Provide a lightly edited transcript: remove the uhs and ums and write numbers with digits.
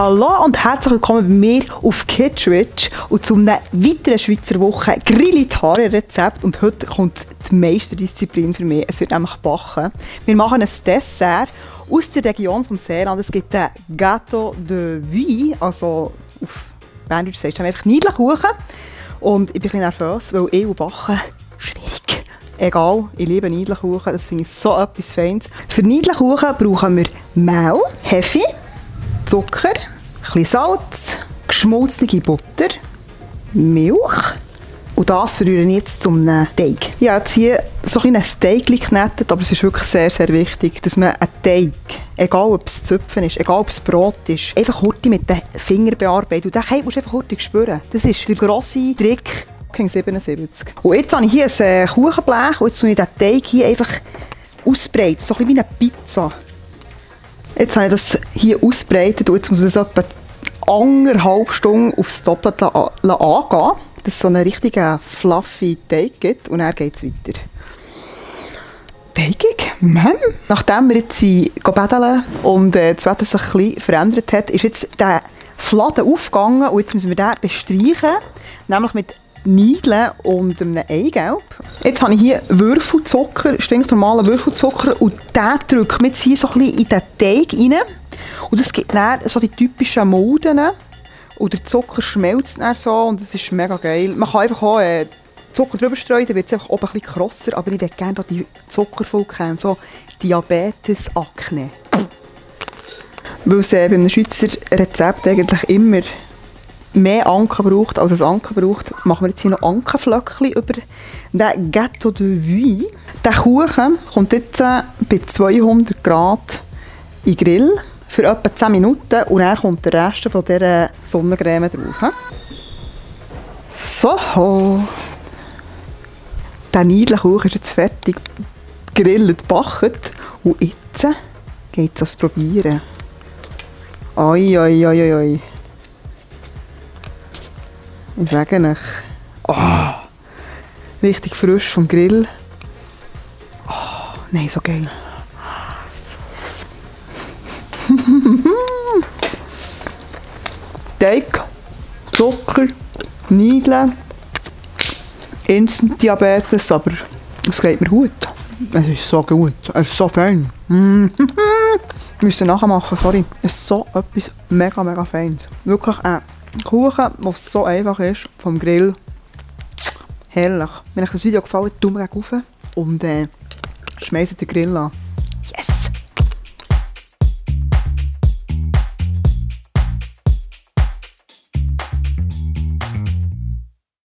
Hallo und herzlich willkommen bei mir auf Kitschwitch und zu einer weiteren Schweizer Woche Grilli-Tare-Rezept. Und heute kommt die Meisterdisziplin für mich. Es wird nämlich backen. Wir machen ein Dessert aus der Region vom Seeland. Es gibt den Gâteau de Vie, also auf Berndeutsch sagst du einfach Niedelkuchen. Und ich bin ein bisschen nervös, weil ich und Backen schwierig. Egal, ich liebe Niedelkuchen, das finde ich so etwas Feines. Für Niedelkuchen brauchen wir Mehl, Hefe, Zucker, ein Salz, geschmolzene Butter, Milch und das verrühre ich jetzt zum Teig. Ich habe jetzt hier so ein Teig geknetet, aber es ist wirklich sehr, sehr wichtig, dass man einen Teig, egal ob es Zöpfen ist, egal ob es Brot ist, einfach hurtig mit den Fingern bearbeitet. Und den Teig musst du einfach hurtig spüren. Das ist der grosse Trick. 77. Und jetzt habe ich hier ein Kuchenblech und jetzt tue ich den Teig hier einfach ausbreiten, so ein bisschen wie eine Pizza. Jetzt habe ich das hier ausbreitet und jetzt muss ich das etwa 1,5 Stunden aufs Doppelte angehen, dass es so einen richtigen fluffy Teig gibt und dann geht es weiter. Teigig? Nachdem wir jetzt baden und das Wetter sich ein bisschen verändert hat, ist jetzt der Fladen aufgegangen und jetzt müssen wir den bestreichen, nämlich mit Niedeln und einem Eigelb. Jetzt habe ich hier Würfelzucker, stinknormalen Würfelzucker und den drückt man jetzt hier so ein bisschen in den Teig rein. Und das gibt dann so die typischen Molden. Und der Zucker schmelzt dann so und das ist mega geil. Man kann einfach auch Zucker drüber streuen, dann wird es einfach oben ein bisschen krosser, aber ich würde gerne die Zuckerfolge haben, so Diabetes-Akne. Weil es bei einem Schweizer Rezept eigentlich immer mehr Anke braucht, als es Anke braucht, machen wir jetzt hier noch Ankenflöckchen über den Gâteau de Vie. Der Kuchen kommt jetzt bei 200 Grad in den Grill für etwa 10 Minuten und dann kommt der Rest von dieser Sonnencreme drauf. So, der Niedelkuchen ist jetzt fertig gegrillt, gebacken und jetzt geht es ans Probieren. Oi, oi, oi, oi. Ich sage euch, oh, richtig frisch vom Grill. Oh, nein, so geil. Teig, Zucker, Niedeln, Instant-Diabetes, aber es geht mir gut. Es ist so gut, es ist so fein. Wir müssen nachher machen, sorry. Es ist so etwas mega, mega Feines. Wirklich Kuchen, was so einfach ist, vom Grill. Herrlich. Wenn euch das Video gefällt, tut mir rauf und schmeißt den Grill an.